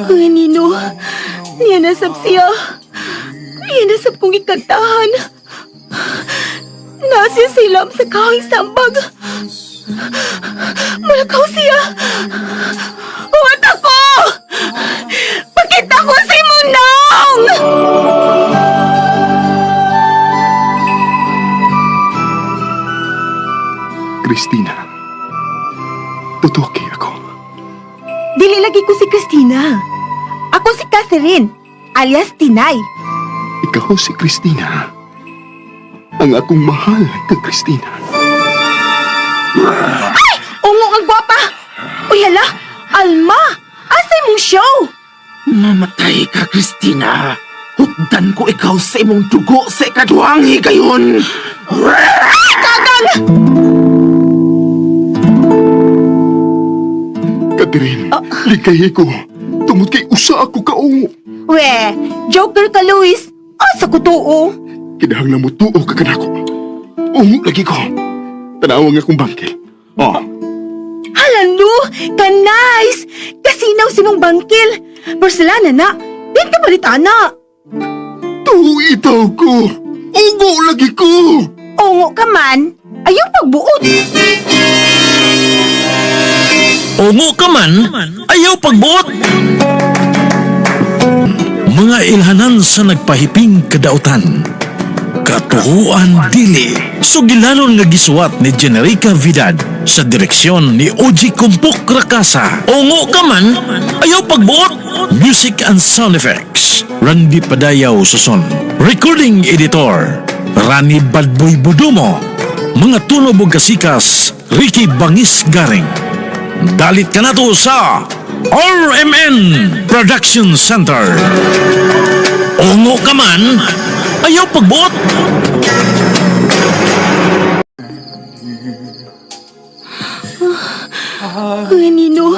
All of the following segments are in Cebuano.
Nino, niya nasab siya. Niya nasab kong ikantahan. Nasiya silam sa kahoy sambag. Malakaw siya. Huwat ako! Pakita ko si Munong! Christina, totoo kay ako. Dili lagi ko si Christina. Ako si Catherine, alias Tinay. Ikaw si Christina. Ang akong mahal ka, Christina. Ungo ang gwapa! Uy, hala! Alma! Asay mong show? Mamatay ka, Christina. Hukdan ko ikaw sa imong dugo sa ikaduhang higayon. Kagang! Catherine, likay ko. Tungod kay usa ako kaungo. We, joker ka, Luis. Asa ko tuo? Kinahanglan mo tuo ka kanako. Ungo lagi ko. Tanawa nga akong bangkil. Oh, Hala, no! Ka-nice! Kasinaw si mong bangkil. Porcelana na. Din ka palit, ana. tuo itaw ko. Ungo lagi ko. Ungo ka man, ayaw pagbuot. Ungo ka man, ayaw pagbuot. Mga ilhanan sa nagpahiping kadautan. Katuhuan dili. Sugilanon nga gisuwat ni Generica Vidad sa direksyon ni Oji Kumpok Rakasa. Ungo ka man, ayaw pagbuot. Music and sound effects, Randy Padayaw Suson. Recording editor, Rani Badboy Budumo. Mga tunog ug kasikas, Ricky Bangis Garing. Dalit ka na to sa RMN Production Center. Ungo ka man, ayaw pagbuot. Ay, Nino.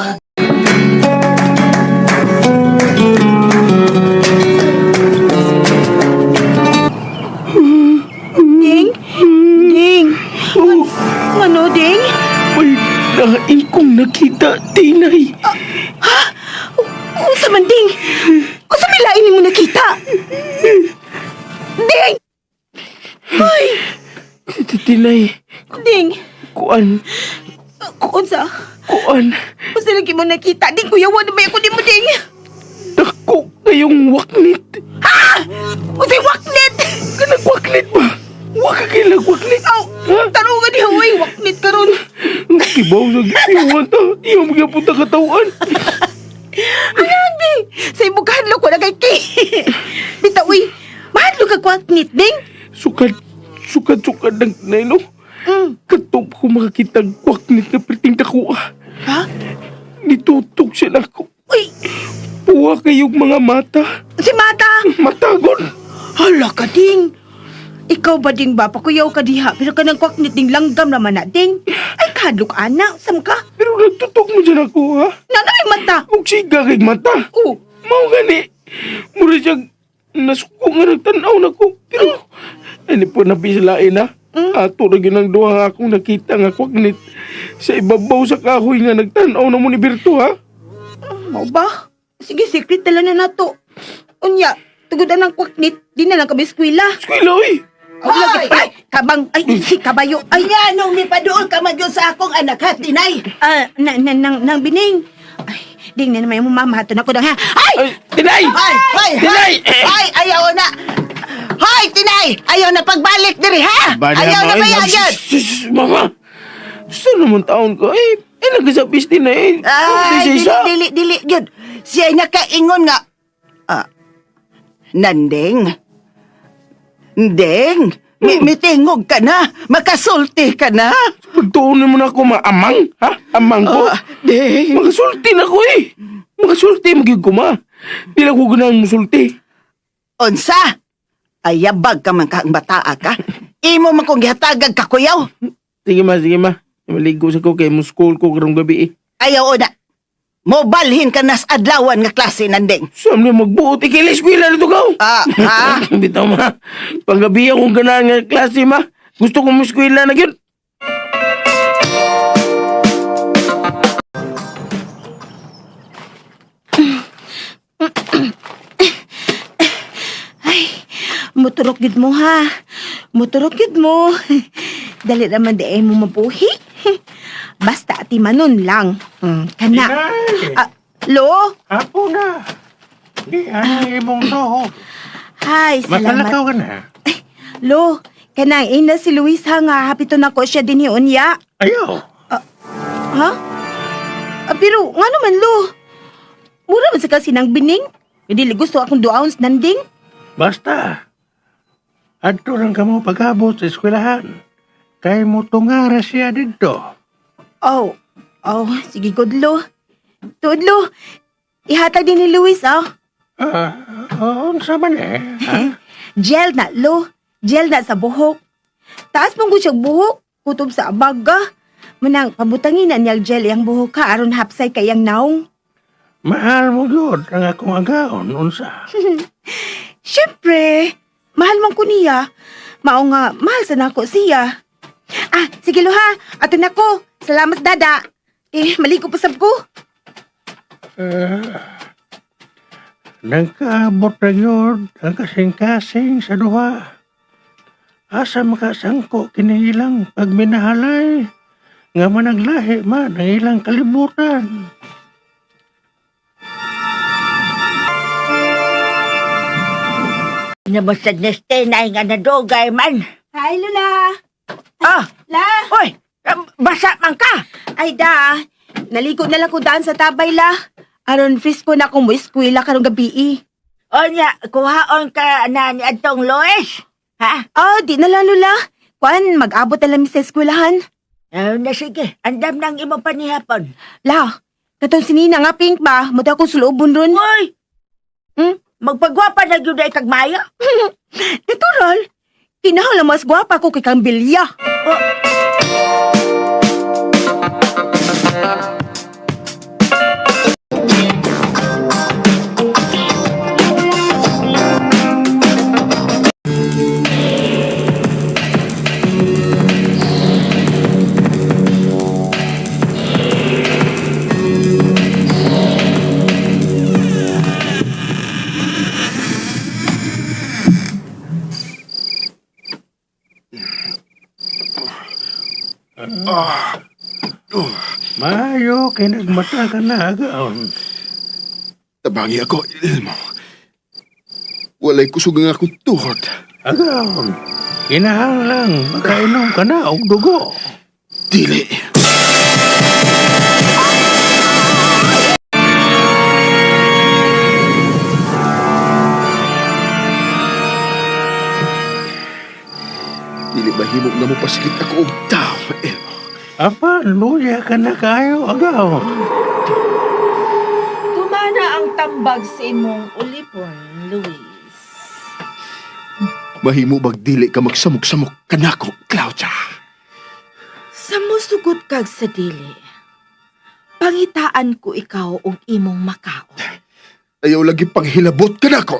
Ding? Ding? Ano, Ding? May lain kong nakita, Tinay. Unsa man, Ding? Unsa may lain nimo nakita? Ding! Ay, Tinay, Ding! kuan, Unsa? kuan. Unsa lagi mo nakita? Ding, kuyawan na ba ako nimo, Ding? Dako kayong waknit. Ha? Unsay waknit? Kanang waknit ba? Wa ka kailang waknit. Aw, tanong ka diha, uy, waknit karon. Kibaw sa giiwan ta. Iyo magyapon ta katawan. Ayan, Ding! Sa imong kahadlok, wala kay ki. Bitaw, uy, mahadlok ka waknit, Ding? Sukad, sukad, sukad ng tinay, no? Katup ko makakita ang waknit na perting dakuha. Ha? Nitutok siya na ako. Uy, Puwa kayong mga mata. si Mata! Matagon. Hala ka, Ding! Ikaw ba, Ding, ba? Pakuyaw ka diha. Pero ka ng kwaknit, Ding, langgam naman na, Ding. Ay, kahadlok, ana. Sam ka? Pero nagtutok mo dyan ako, ha? Nanay mata! Ug siga kay mata. Oh, Mao gani. Mura siya nasuko nga nagtanaw na ko. Pero, ano po nabislain na? Ato na gyud ang duha nga akong nakita nga kwagnit sa ibabaw sa kahoy nga nagtanaw na mo ni Berto, ha? Mao ba? Sige, secret na lang na nato. Unya, tugod ang kwaknit, di na lang kami eskwela. Eskwela, oy! Ay, ay, kabang, ay, kabayo, ay. Nga nung mipaduol ka man yun sa akong anak ha, Tinay. Ah, na, na, nang, nang bining. Ay, ding na naman yung mama, hato na ko dang ha. Ay! Ay, Tinay! Ay, ay, Tinay! ay, ay, ayaw na. Hoy, Tinay! Ayaw na pagbalik diri, ha? Ayaw na bayagan. Sus, mama! Gusto naman taon ko, eh. Eh, nagsabis din na eh. Ay, Di dili, siya isa. dili, dili, yun. Siya nakaingon nga. Ah, nanding. Nding, mitingog ka na. Makasulti ka na. Pagtuon mo na ako, ma. Amang, ha? Amang ko? Ah, ding. Makasulti na ko eh. Makasulti, magig ko ma. Di lang ko ganahan musulti. Unsa? Ayabag ka man ka ang bataa ka. Imo man kong gihatagag kakuyaw. Sige ma, sige ma. Maligo sa ko kay mo school ko karong gabi eh. Ayaw na. Mobalhin ka nas adlawan nga klase nanding. Saan na magbuot? Ikilis ko ilan ito ka. Ah, ha? Bitaw ma. Panggabi akong ganahan nga klase ma. Gusto ko mo eskwela na yun. Moturok gid mo ha. Moturok gid mo. Dali raman di ay mo mabuhi. Basta ati manon lang. Kana. Inay! Ah, lo? Apo na. Di, ano imong tuhod? Hi, salamat. Matalakaw ka na. Lo, kanang ina si Luis ha nga hapito na ko siya dinhi unya. Ayaw. Ha? Ah, pero nga naman lo. Mura man sa kasi ng bining. Hindi gusto akong 2 ounce nanding. Basta. Adto lang kamo pag-abot sa eskwelahan. Kay mo tungara siya dito. Oh, oh, sige good lo. Tuod lo. Ihatag din ni Luis, oh. Ah, unsa man eh? Ha? Gel na lo. Gel na sa buhok. Taas mong siya buhok. Kutob sa abaga. Manang pabutangin na niya gel iyang buhok ha aron hapsay kayang naong. Mahal mo gyud ang akong agaon unsa. Siyempre, mahal man ko niya. Mao nga, mahal sa nako siya. Ah, sige lo ha. Ato na ko. Salamat dada. Eh, maligo pa sab ko. Nagkaabot na gyud ang kasing-kasing sa duha. Asa makasangko kini ilang pagminahalay nga managlahi man ang ilang kalibutan. Nabasad na stenay nga nadugay man. Hi, Lola. Ah, La. oy, basa man ka. Ay, da. Naligo na lang ko daan sa tabay, la. Aron frisko na akong mo-eskwela karong gabi. Eh. Onya, kuhaon ka na ni Atong Lois. Ha? Ah, di na lang, Lola. Kuan, mag-abot na lang mi sa eskwelahan. Na sige, andam nang imong panihapon. La, katong si Nina nga pink ba? Muta akong sulubon ron. Oy! Hmm? Magpagwapa na gyud ay kag mayo. Natural. Kinahanglan mas gwapa ko kay kang bilya. Oh. Mayo kay nagmata ka na agaon. Tabangi ako, Elmo. Walay kusog ang akong tuhod. Agaon. Kinahanglang makainom ka na og dugo. Dili. Dili mahimo nga mopasikit ako og tao, Elmo. Apa, luya ka na kayo agaon. Tumana ang tambag sa imong ulipon, Luis. Mahimo bag dili ka magsamok-samok kanako, Claudia. Sa musugot kag sa dili, pangitaan ko ikaw og imong makaon. Ayaw lagi panghilabot kanako.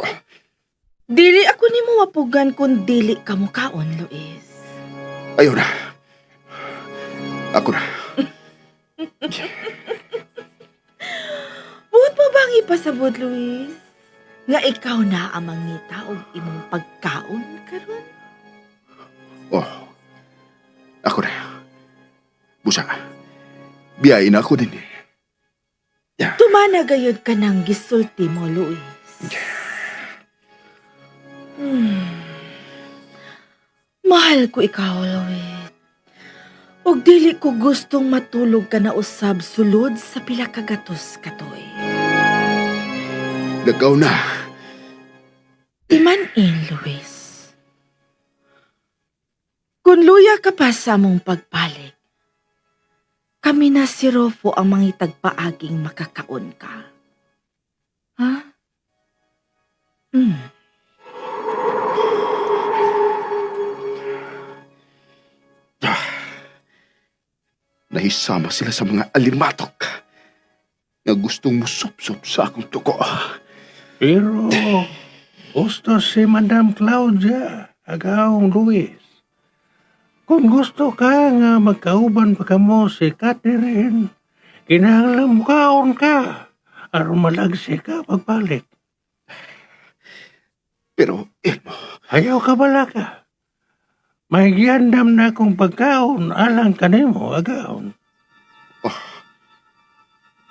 Dili ako nimo mapugan kung dili ka mukaon, Luis. Ayaw na. Ako na. Buot mo bang ipasabot, Luis? Nga ikaw na ang mangita og imong pagkaon karon? Oh. Ako na. Busa. Biyain na ako din. Tumana gayud ka ng gisulti mo, Luis. Mahal ko ikaw, Luis. Ug dili ko gustong matulog ka na usab sulod sa pila ka gatos katoy. Nagaw na. Timan-in, Luis. Kung luya ka pa sa among pagpalit, kami na si Rofo ang mangitagpaaging makakaon ka. Ha? Nahisama sila sa mga alimatok nga gustong musupsop sa akong tuko. Pero gusto si Madam Claudia agaong Luis. Kung gusto ka nga magkauban pa kamo si Catherine, kinahanglan mukaon ka aron malagsi ka pagbalik. Pero, Elmo, Ayaw ka balaka. May giandam na akong pagkaon alang kanimo, agaon.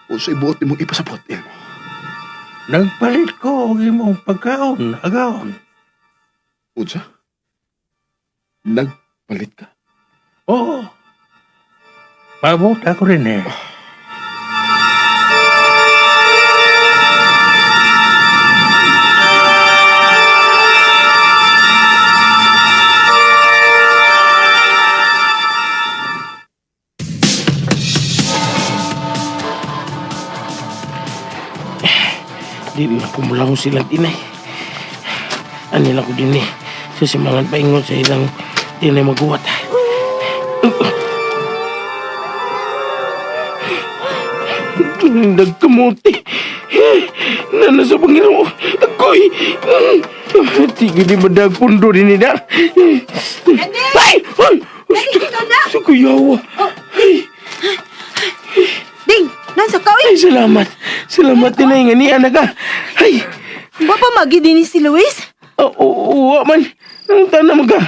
Unsay buot nimong ipasabot, Elmo? Nagpalit ko og imong pagkaon, agaon. Unsa? Nagpalit ka? Oo. Paabot ako rin eh. Di na pumulaw sila tinay. Ani lang ko din eh. Sa simangan paingon sa ilang tinay maguwat. Nagkamuti. Nana sa Panginoon. Ako'y... Tigil di ba dagpundo din nila? Ay! Ay! Sa kuyawa. Ay! Ding, nansa ka oy. Ay, salamat. Salamat tinay nga ni anak ka. Ay! Wa pa magi din ni si Luis. Oo, man. Ang tanam ka.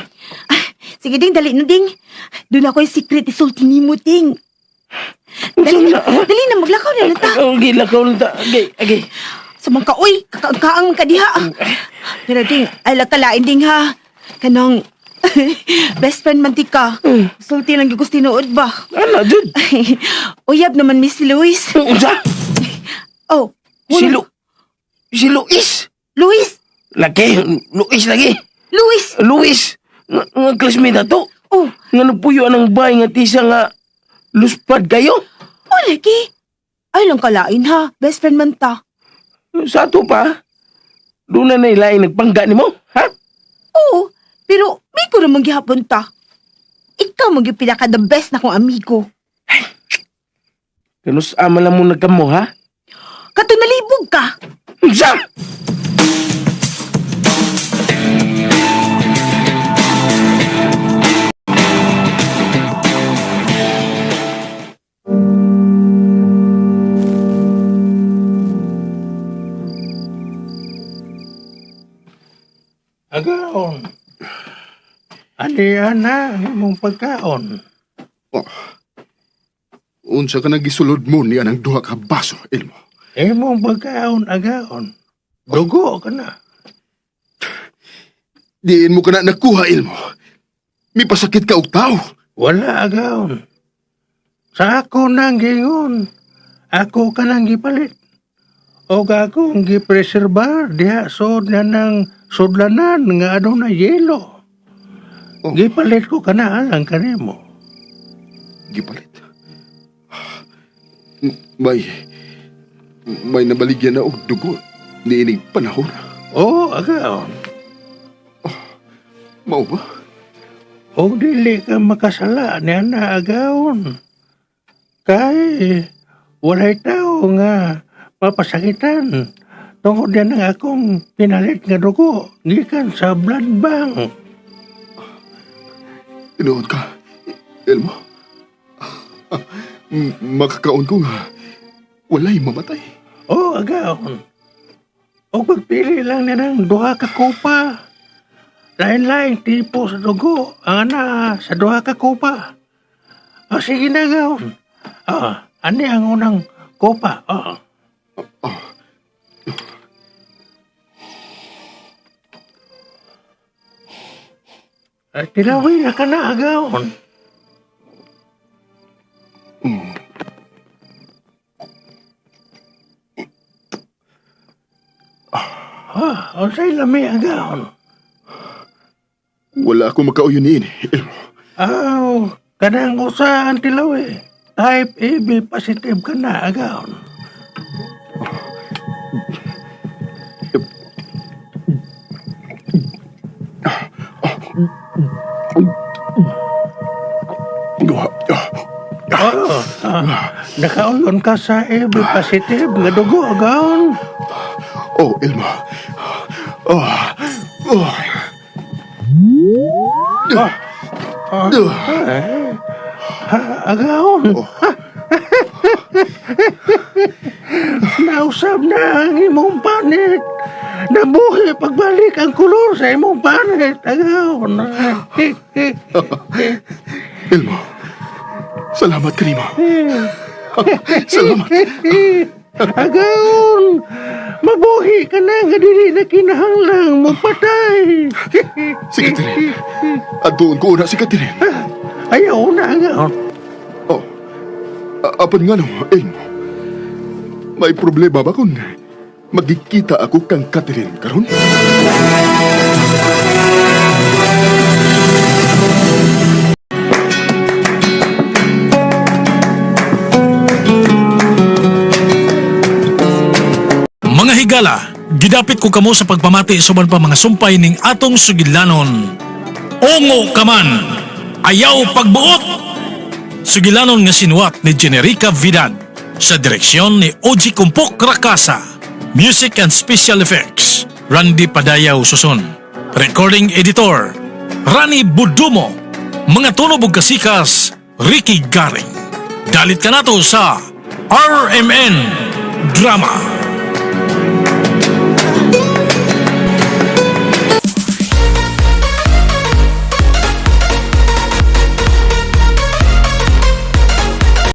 Ah, sige ding, dali na ding. Doon ako yung secret isulti nimo ding. Dali Unsa na, na, ha? dali na maglakaw na lang ta. Okay, lakaw lang ta. Okay, okay. Sa mga kaoy, kakaang ka diha. Pero ding, ay lakalain ding ha. Kanang best friend man ti ka. Sulti lang gyud ko sa tinuod ba. Ano, Jud? Uyab naman Miss Luis. Unsa? Oh, Si Lu... Si Luis. Luis, Laki, Luis lagi. Luis. Luis. Nga, nga classmate na to. Oh, Nga napuyo anang bahay nga tisa nga luspad kayo. oh lagi. Ay lang kalain ha. Best friend man ta. Sa ato pa, doon na nailaing nagpangga ni mo, ha? Oo, pero may ko naman gihapon ta. Ikaw magyud pinaka the best na kong amigo. Kanus ama lang mo nagkamo, ha? Kato nalibog ka. Unsa? Agaon. Ani ana ang imong pagkaon. Oh. Unsa ka nagisulod mo niya ng duha ka baso, Elmo? Imong pagkaon, agaon. Dugo ka na. Diin mo ka na nakuha, Elmo. Mipasakit ka og tao. Wala agaon. Sa ako nang gingon. Ako ka nang gipalit. O akong gipreserbar diha sod na ng sudlanan nga aduna yelo. Oh. Gipalit ko kana alang kanimo. Gipalit. May may nabaligyan na og dugo niining panahon. Oo, agaon. Mao ba? O dili ka makasala niya na agaon. Kay walay tao nga mapasakitan. Tungod yan ang akong pinalit nga dugo gikan sa blood bank. Tinuod ka, Elmo. Makakaon ko nga walay mamatay. Oo, agaon. O pagpili lang niya ng duha ka kupa. Lain-lain tipo sa dugo ang ana sa duha ka kupa. O sige na, agaon. Ah, ani ang unang kupa. Oh. Ay, tilawi na ka na, agaon. Ah, unsay lami, agaon. Wala akong makauyon niini, Elmo. Aw, kanang usa ang tilawi. Type AB positive ka na, agaon. Oo, nakauyon ka sa AB positive nga dugo, agaon. Oh, Elmo. Oh. Oh. Ha, agaon. Nausab na ang imong panit. Nabuhi pagbalik ang kolor sa imong panit, agaw. Elmo, salamat kanimo. Salamat. Agaon, mabuhi ka na nga dili na kinahanglang mopatay. Si Catherine. Adtuon ko una si Catherine. Ayaw na, agaon. Oh. Apan nga no, Elmo. May problema ba kung magkikita ako kang Catherine karon? Mga higala, gidapit ko kamo sa pagpamati sa uban pa mga sumpay ning atong sugilanon. Ungo ka man, ayaw pagbuot! Sugilanon nga sinuwat ni Generica Vidad sa direksyon ni Oji Kumpok Rakasa. Music and Special Effects, Randy Padayaw Suson. Recording Editor, Rani Budumo. Mga tunog ug kasikas, Ricky Garing. Dalit ka nato sa RMN Drama.